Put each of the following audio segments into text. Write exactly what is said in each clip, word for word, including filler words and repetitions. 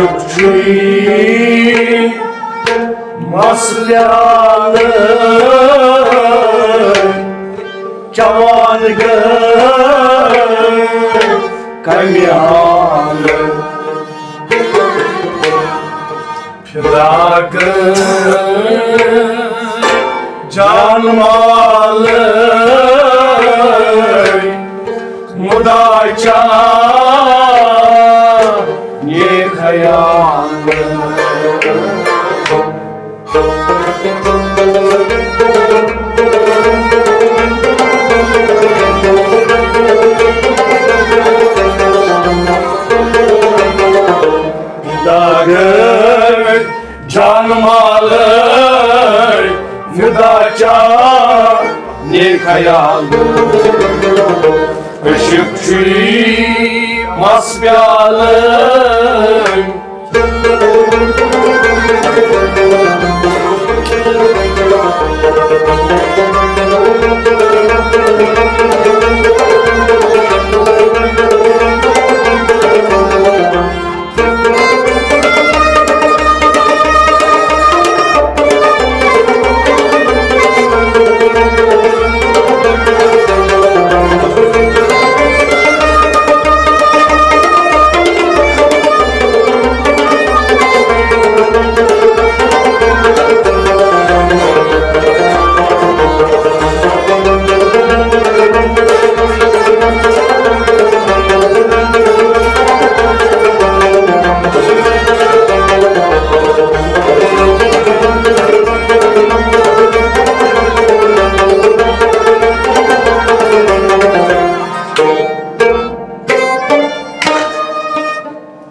چھُے مَس پیالہٕ چٮ۪وان گٔے کَمہِ حالہٕ۔ فراق جان مال مدا چا یہ خیال۔ داغ جان مال فدا چا نے خیال۔ عشق چھُے مَس پیالہٕ۔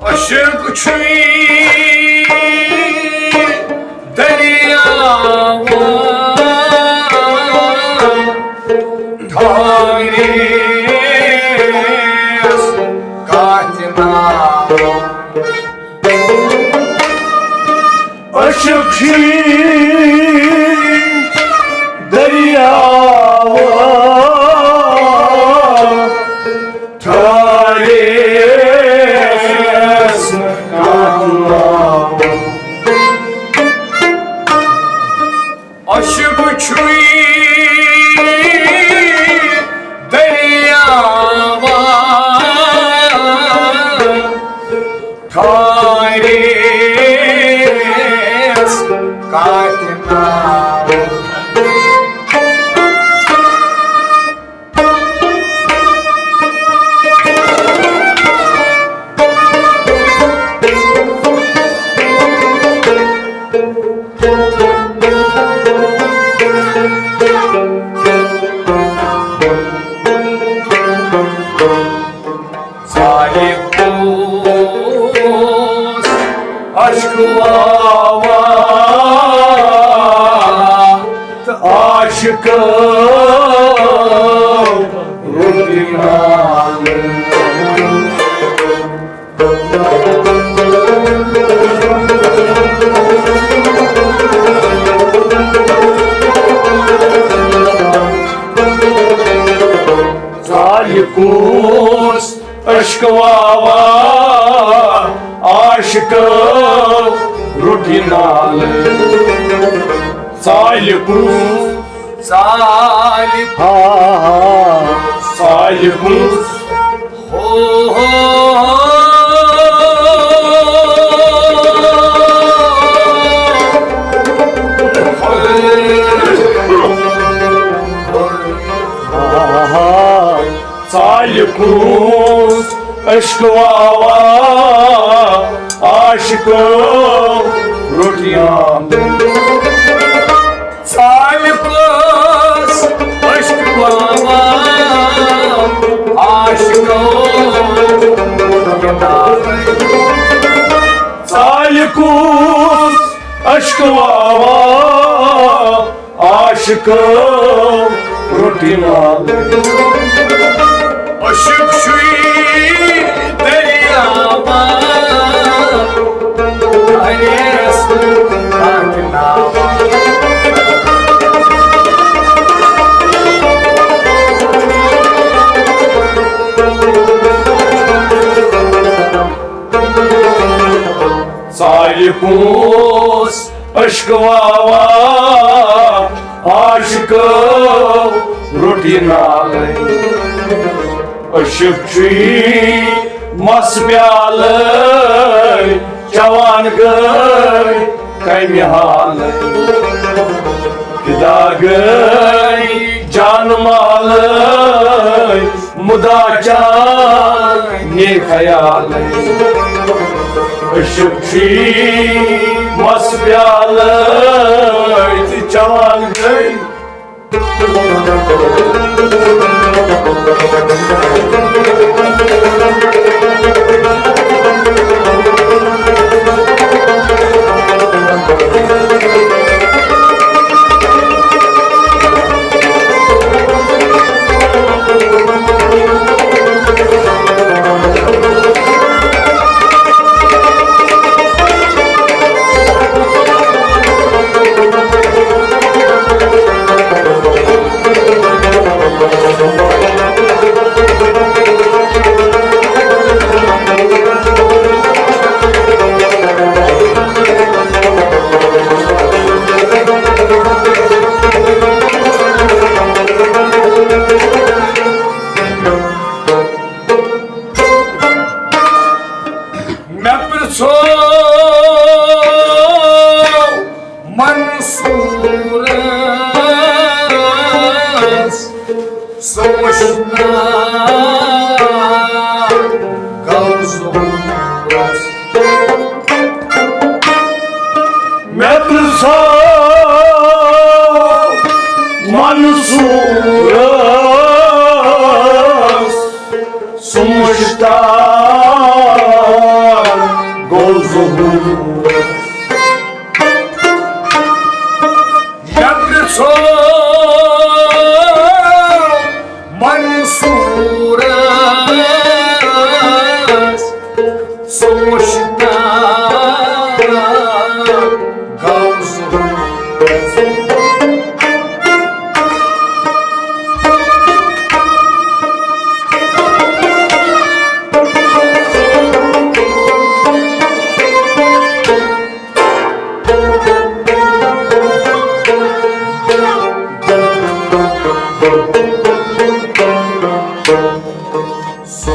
عشق چھُے دٔریاو ٹھاریس کاتہِ ناو۔ عشق چھُے دٔریاو ٹھاریس کانٛہہ ناو۔ عشق چھُے دٔریاوا ٹھاریس کاتہِ ناو۔ ساحِب اوس عشق واوا تہٕ عاشق روٚٹ نالہٕ۔ سالِک اوس عشق واوا، عاشق روٚٹ یہِ نالہٕ۔ سالِک اوس، سالِک، ہا، ہا، سالِک اوس۔ ہو، ہو، ہو۔ ہا، ہا۔ سالِک اوس عشق واوا، عاشق روٚٹ یہِ نالہٕ۔ سالِک اوس عشق واوا، عاشق روٚٹ یہِ نالہٕ۔ سالِک اوس عشق واوا، عاشق روٚٹ یہِ نالہٕ۔ عشق چھُے دٔریاوا، اَنیس اَتھ ناوا۔ یہِ کُس عشق واوا عاشقو روٚٹ یہِ نالے۔ عشق چھُے مس پیالے چوان گٔے کمہِ حالے۔ فدا گٔے جان مالے مُدا چانے خیالے۔ عشق چھُے مس پیالے تہٕ چوان گٔے۔ مےٚ پرٛژھو منصوٗرس، سُہ وُچھنا گوٚو ظہوٗرس۔ مےٚ پرٛژھو منصوٗرس، سُہ مُشتاق گوٚو ظہوٗرس۔ مےٚ پرٛژھو منصوٗرس، سُہ مُشتاق گوٚو ظہوٗرس۔ سُہ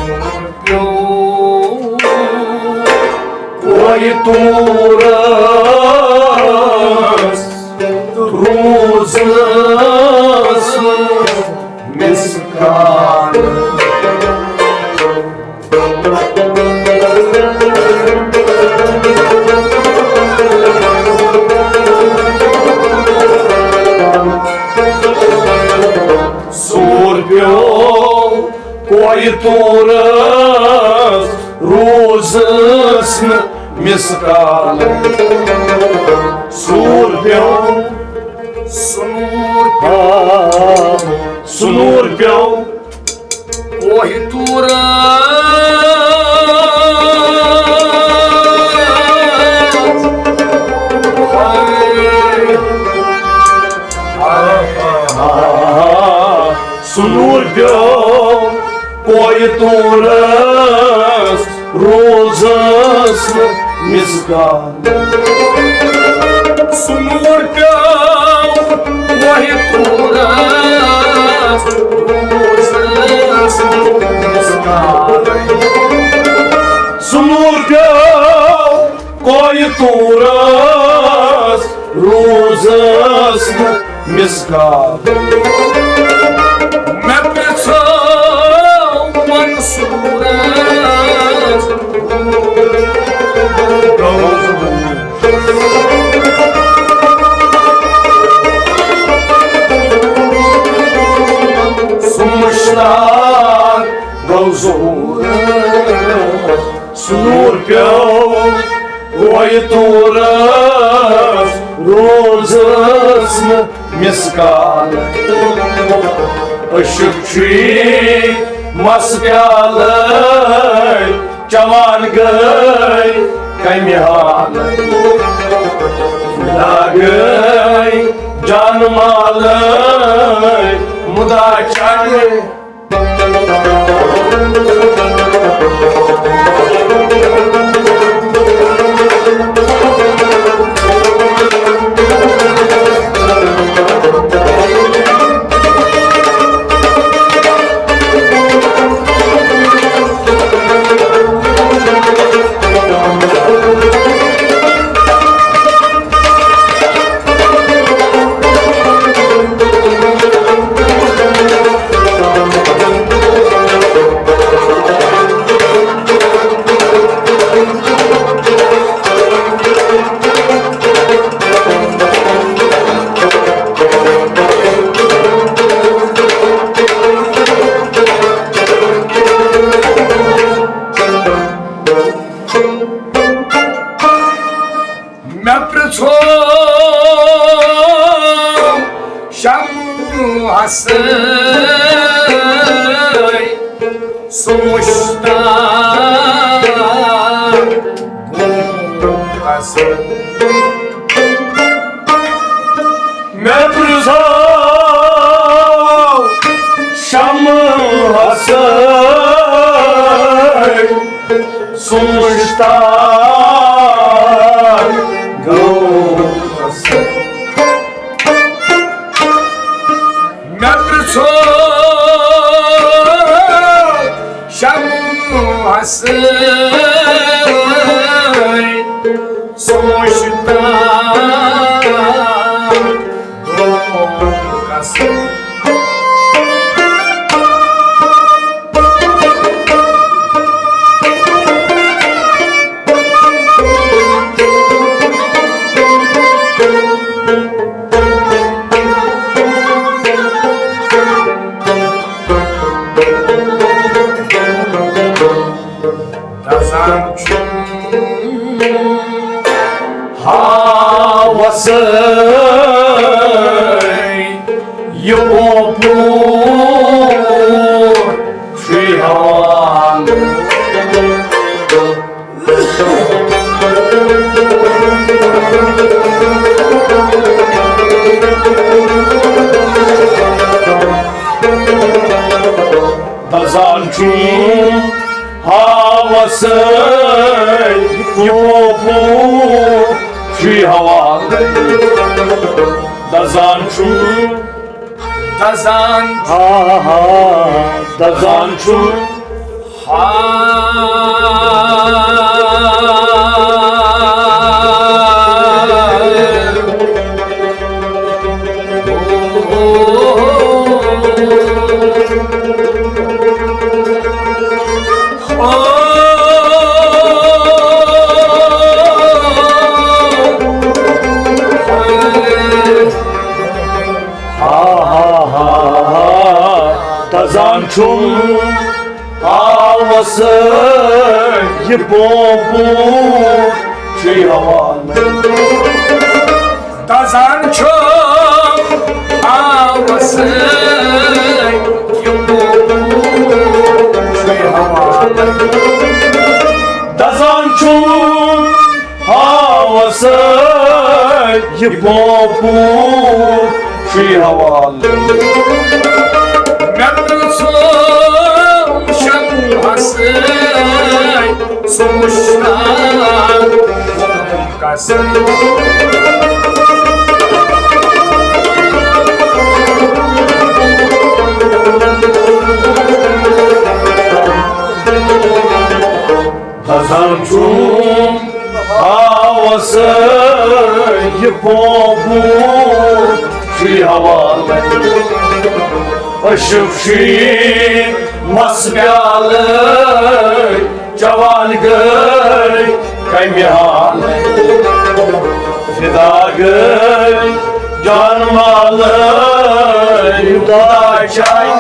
پیوٚو کویہِ طورس، روٗزس مسکان۔ سوٗر پیوٚو کویہِ طورس، روٗزس نہٕ مسکال۔ سوٗر پیوٚو، سوٗر پیوٚو، آ، سوٗر پیوٚو کوہِ طورس۔ سُہ نوٗر پیوٚو کویہِ طورس، روٗزس نہٕ مسکال۔ سُہ نوٗر پیوٚو کویہِ طورس، روٗزس نہٕ مسکال۔ سُہ نوٗر پیوٚو کویہِ طورس، روٗزس نہٕ مسکال۔ مےٚ پرٛژھو منصوٗرس، سُہ مُشتاق گوٚو ظہوٗرس۔ سُہ نوٗر پیوٚو کویہِ طورس، روٗزس نہٕ مسکال۔ عشق چھُے مس پیالے، چوان گٔے کمہِ حالے۔ فدا گٔے جان مالے، مُدا چانے۔ مےٚ پرٛژھو شمعس سۭتۍ، سُہ مُشتاق گوٚو کَس۔ مےٚ پرٛژھو شمعس سۭتۍ، سُہ مُشتاق گوٚو کَس۔ مےٚ پرٛژھو شمعس سۭتۍ، سُہ مُشتاق گوٚو کَس۔ دزان چھُ ہاوس یہِ اوپور چھُے ہاوان۔ دزان چھُ ہاوس یہِ اوپور چھُے ہاوان۔ دزان چھُ، دزان چھُ، ہا ہا، دزان چھُ۔ ہا۔ ہا ہا ہا ہا، دزان چھُم آوس یہِ پوپوٗ چھُے ہوا۔ دزان چھُم آوس یہِ پوپوٗ چھُے ہوا۔ دزان چھُم آوس یہِ پوپوٗ چھُے ہوا۔ مےٚ پرٛژھُم شمعس سۭتۍ، سُہ مُشتاق کسٕے۔ دزان چھُم آوس یہِ پوپوٗ چھُے ہوا۔ عشق شیٖن مس پیالہٕ چٮ۪وان گٔے کمہِ حالہٕ۔ فدا گٔے جان مالہٕ یوٗتاہ چاے۔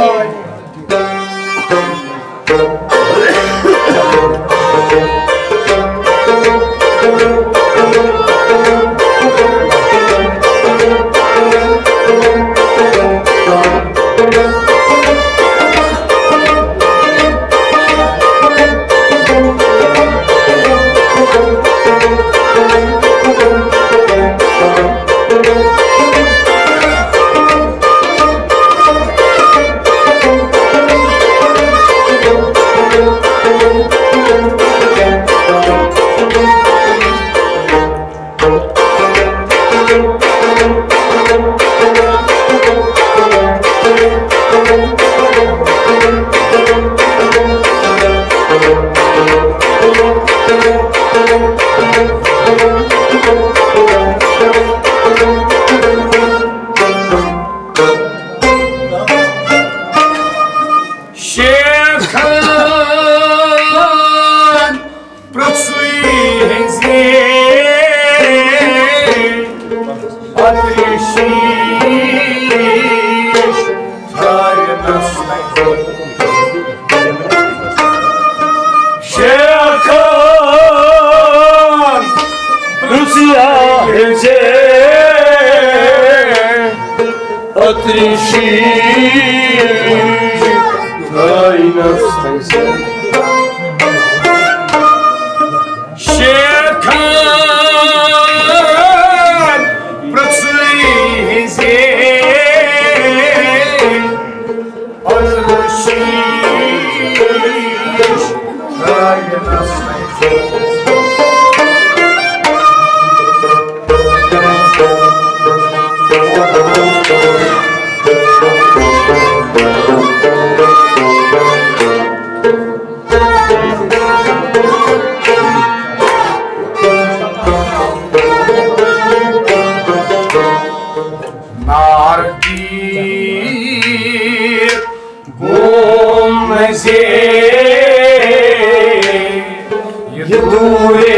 شیخن پرٛژھُے ہنزِ پترِ شیٖش تھاونس منٛز۔ شیخن پرٛژھُے زِ عطرِ شیٖش تھاینس تَزِ۔ شیخن پرٛژھٕے زِ عطرِ شیٖش تھاینس تَزِ۔ ناردیٖر گوٚم نہٕ زِ یہِ دوٗرِ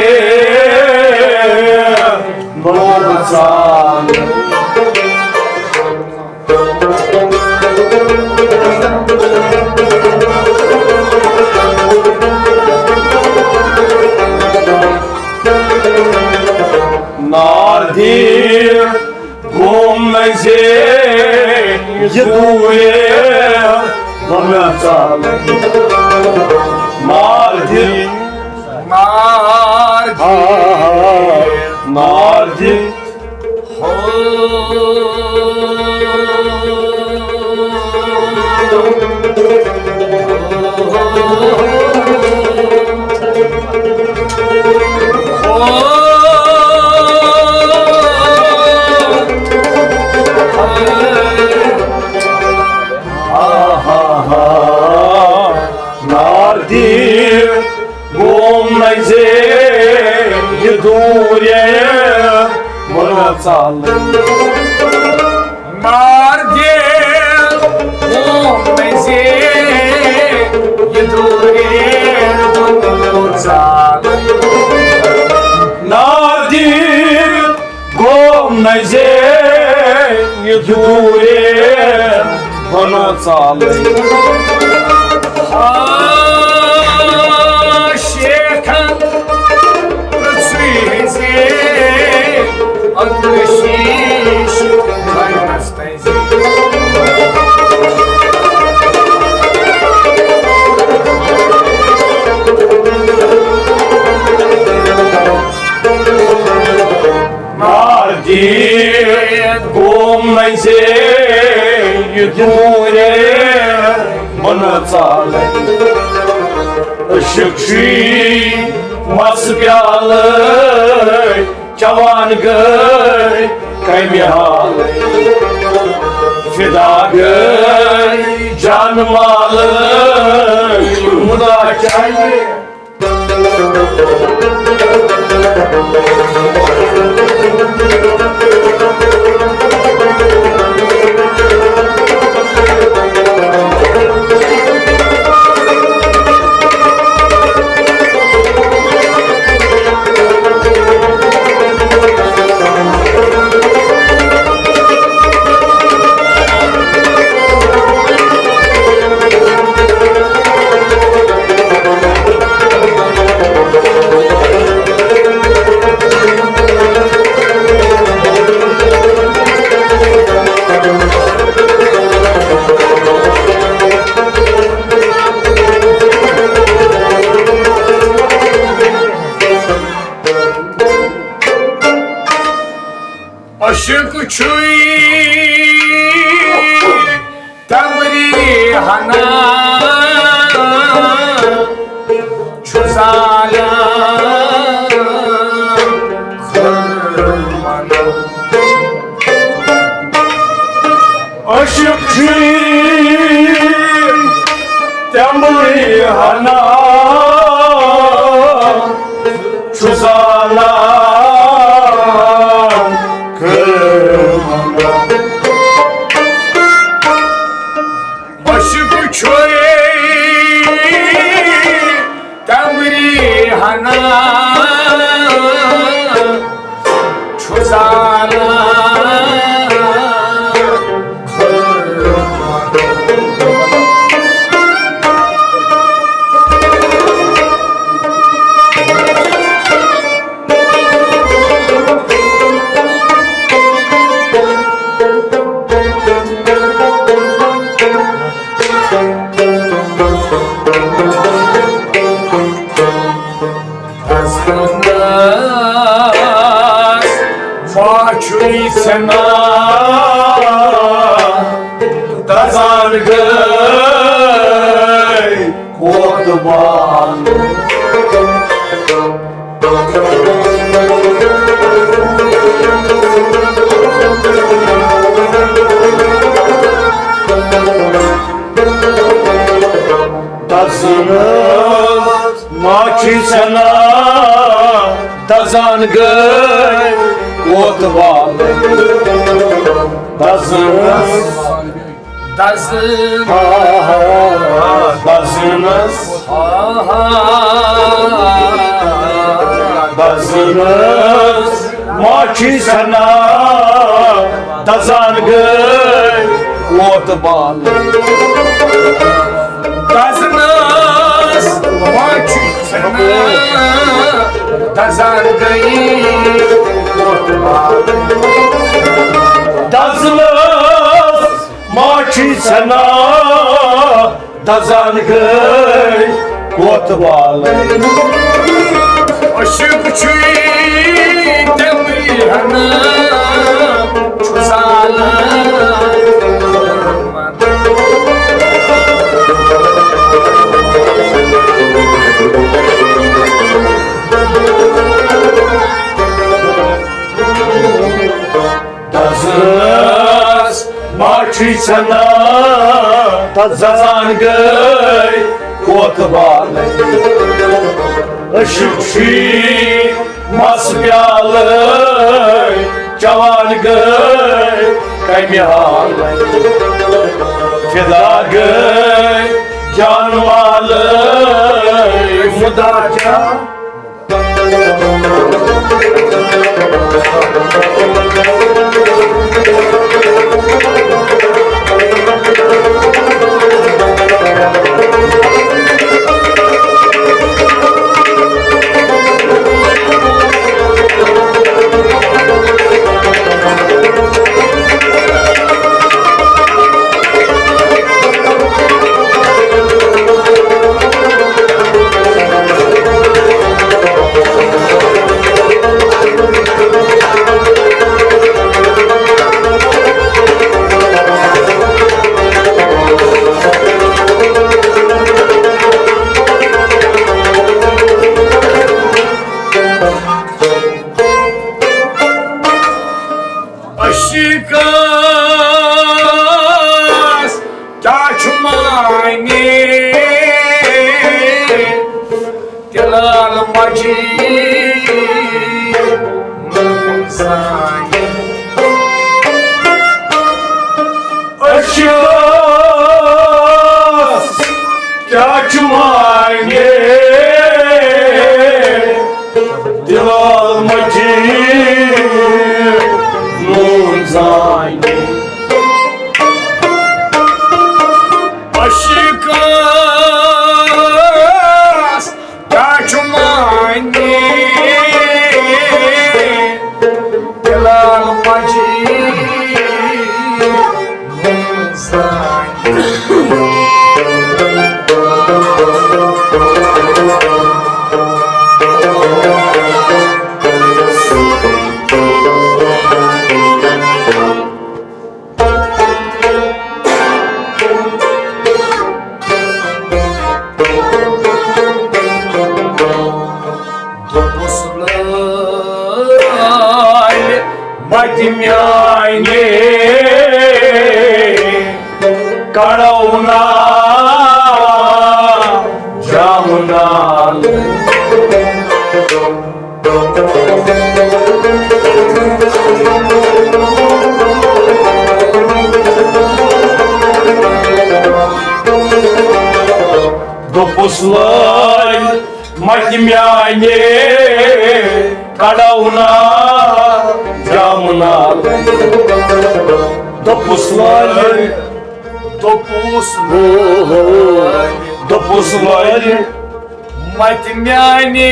نوبہٕ ژالہٕ۔ ناردیٖر گوٚم نہٕ زِ یہِ دوٗرِ نوبہٕ ژالہٕ۔ ناردیٖر، ناردیٖر، ناردیٖر۔ ناردیٖر گوٚم نہٕ زِ یہِ دوٗرِ نوبہٕ ژالہٕ۔ ناردیٖر گوٚم نہٕ زِ یہِ دوٗرِ نوبہٕ ژالہٕ۔ ناردیٖر گوٚم نہٕ زِ یہِ دوٗرِ نوبہٕ ژالہٕ۔ آ، شیخن پرٛژھٕے زِ عطرِ شیٖش تھاینس تَزِ۔ ناردیٖر گوٚم نہٕ زِ یہِ دوٗرِ نوبہٕ ژالہٕ۔ عشق چھُے مَس پیالہٕ چٮ۪وان گٔے کَمہِ حالہٕ۔ فدا گٔے جان مالہٕ مُدا چاہیے۔ عشق چھُے تمبری ہنا چھُ زالان خٲر ونو۔ عشق چھُے تمبری ہنا چھُ زالان خٲر ونو۔ عشق چھُے چھُے ژھٮ۪نا دزان گٔے کوتوال۔ دزنس ما چھُے ژھٮ۪نا دزان گٔے کوتوال۔ دزنس دزنس۔ آہا، دزنس۔ آہا۔ دزنس۔ ما چھُے ژھٮ۪نا دزان گٔے کوتوال۔ دزنس۔ ما چھُے ژھٮ۪نا دزان گٔے کوتوال۔ دزنس۔ ما چھُے ژھٮ۪نا دزان گٔے کوتوال۔ عشق چھُے تیٚلہِ ہنا چھُ زالان۔ دزنس ما چھُے ژھٮ۪نا دزان گٔے کوتوال۔ عشق چھُے مس پیالہٕ چوان گٔے کمہِ حالہٕ۔ فدا گٔے جان والہٕ۔ فدا جان۔ عشقس کیٛاہ چھُ معنی؟ تِلال مجید زانہِ۔ عشقس کیٛاہ چھُ معنی؟ تِلال مجید نوٗن زانہِ۔ عشقس کیٛاہ چھُ معنی؟ تِلال مجید نوٗن زانہِ۔ دوٚپُس لٲلۍ مَتہِ میٛانہِ کَڑو نا جامہٕ نال۔ دوٚپُس لٲلۍ مَتہِ میٛانہِ کَڑو نا جامہٕ نال۔ دوٚپُس لٲلۍ، دوٚپُس لٲلۍ، دوٚپُس لٲلۍ مَتہِ میٛانہِ۔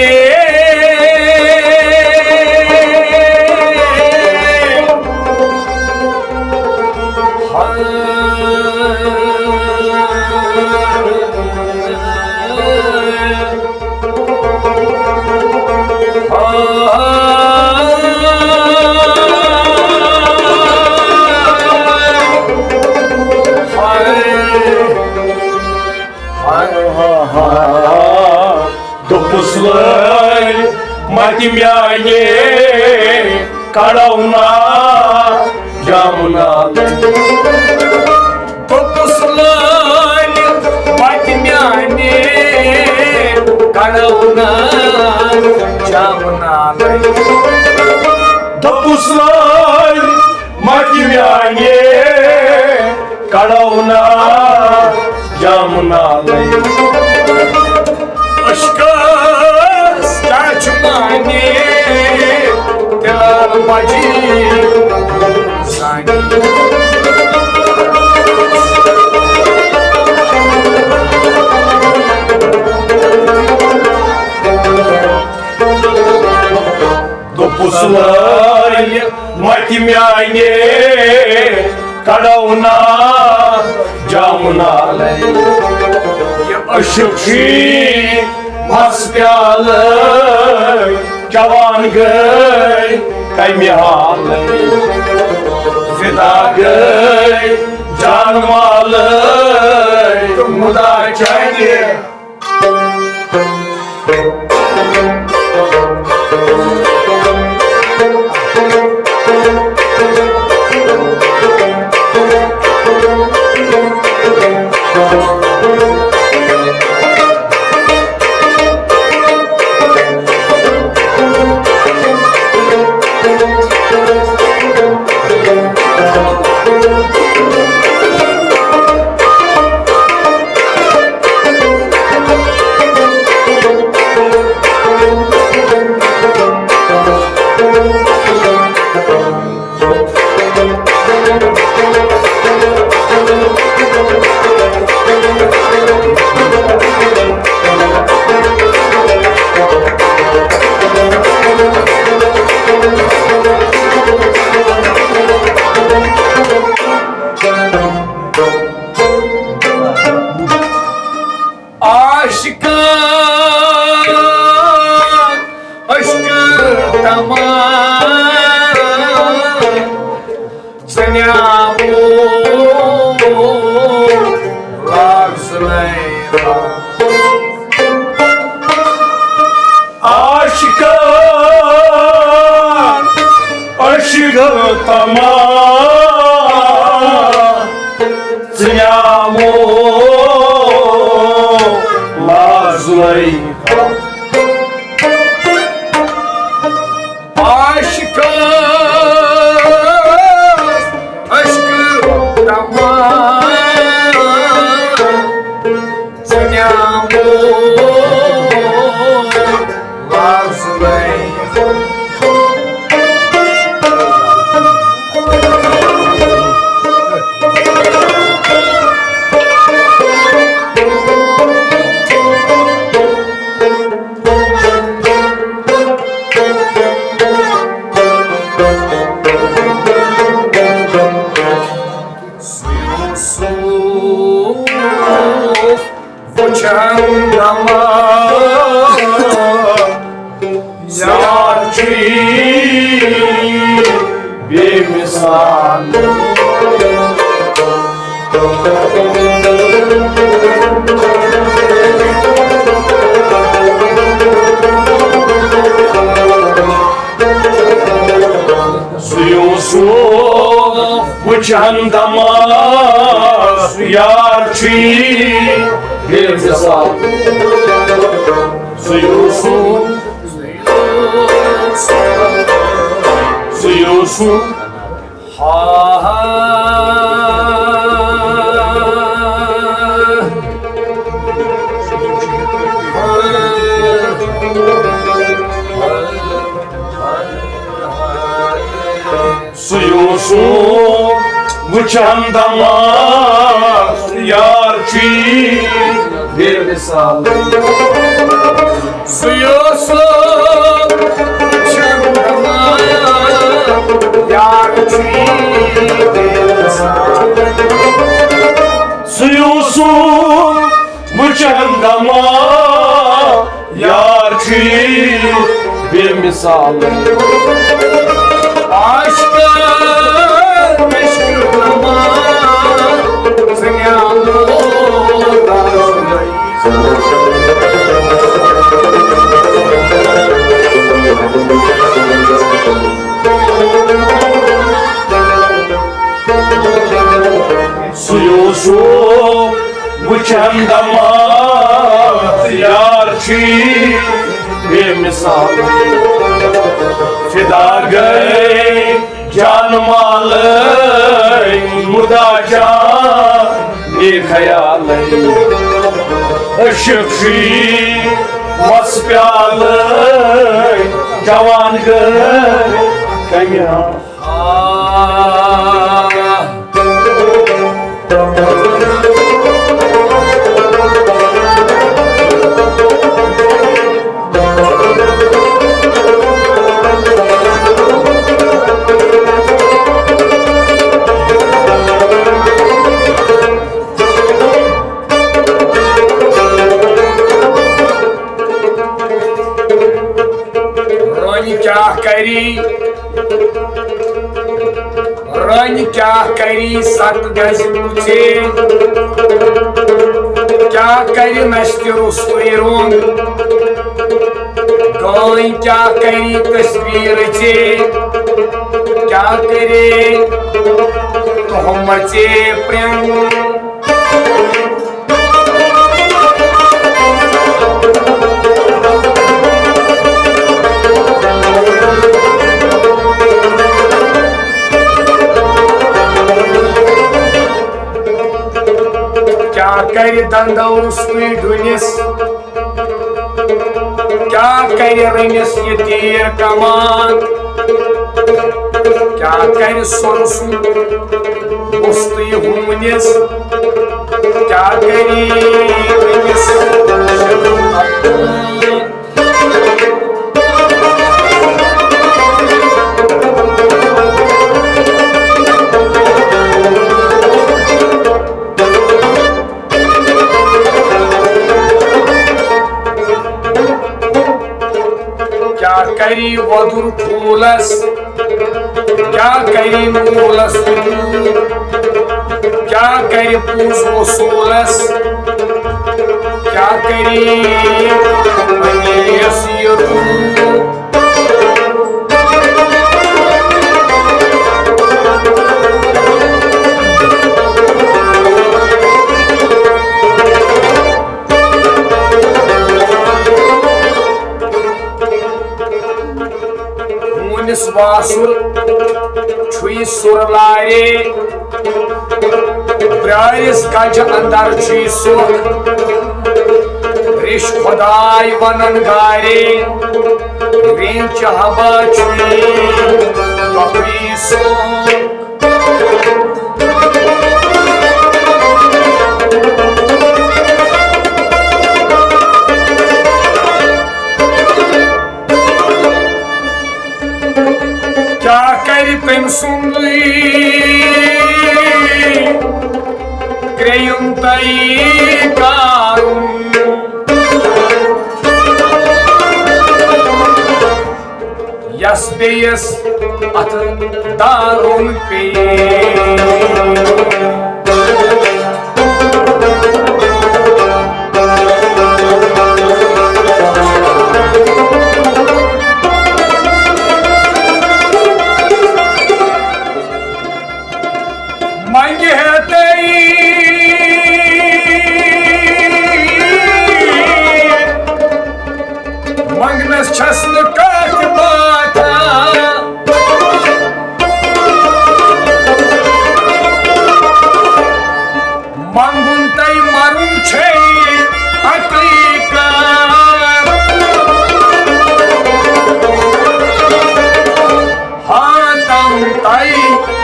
دوٚپُس لٲلۍ مَتہِ میٛانہِ کَڑو نا جامہٕ نالہٕ۔ دوٚپُس لٲلۍ مَتہِ میٛانہِ کَڑو نا جامہٕ نالہٕ۔ دوٚپُس لٲلۍ مَتہِ میٛانہِ کَڑو نا جامہٕ نالَے۔ عشقَس کیٛاہ چھُ معنی، تِلہٕ بَجہِ سانہِ۔ دوٚپُس لٲلۍ مَتہِ میٛانہِ کَڑو نا جامہٕ نالَے۔ یہِ عشق چھی مَس پیالہٕ، جوان گٔے کَمہِ حالہٕ۔ فدا گٔے جان مالہٕ تہٕ مُدا چانہِ۔ عاشقان عشق تمام ژٕ نیامو لاگ زلیخا۔ عاشقان عشق تمام ژٕ نیامو لاگ زلیخا۔ عاشقان عشق تمام ژٕ نیامو لاگ زلیخا۔ یوسف وچھن دما یار چھی بے مثال۔ سُہ یوسف وٕچھان دماس یار چھی بے مثال۔ سُہ یوسف، سُہ یوسف۔ ہا ہا۔ سُہ یوسف وٕچھان دماس یار چھی بے مثال۔ سُہ یوسف وٕچھان دماس یار چھی بے مثال۔ سُہ یوسف وٕچھان دماس یار چھی بے مثال۔ عاشقان عشق تمام ژٕ نیامو لاگ زلیخا۔ چندما یار چھی بے مثال، فدا گئے جان مال، مدا جان بے خیال، عشق چھی مس پیال، جوان گئے کمیال۔ رۄنہِ کیٛاہ کری، رۄنہِ کیٛاہ کری ست گژھِ پُژے؟ کیٛاہ کرِ نستہِ روٚستُے روٚن؟ گٲنۍ کیٛاہ کری تصویر ژے؟ کیٛاہ کرے تہمژے پرٛنٛگ؟ کیٛاہ کرِ دندو روٚستُے ڈُنِس؟ کیٛاہ کرِ رٔنِس یہِ تیٖر کمان؟ کیٛاہ کرِ سۄرٕ سُنٛد وُستُے ہوٗنِس؟ کیٛاہ کرِ رٔنِس؟ کیٛاہ کری وۄدُر ٹھوٗلس؟ کیٛاہ کری موٗلس وجوٗد؟ کیٛاہ کری پوٚز وصوٗلس؟ کیٛاہ کری پننِس یہِ روٗد؟ ہوٗنِس واسُر چھُے سُر لارے، برٛارِس گجہِ اندر چھُے سُکھ۔ ریٚش خۄداے ونان گارے، رینچہِ ہبا چھُے تۄہُے سُکھ۔ کیٛاہ کرِ تٔمۍ سُنٛدُے کرٛیٚیُن تۄہہِ کارُن؟ یس بیٚیِس اتھٕ دارُن پیٚیہِ۔ منگہِ ہیتے منگنس چھس نہٕ کتھ باتھ۔ منگُن تہٕ مرُن چھے اکٕے کتھ۔ ہاتم تَے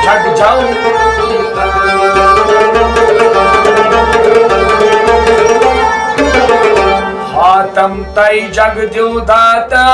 جگ جل۔ ہاتم تَے جگ دیو داتا۔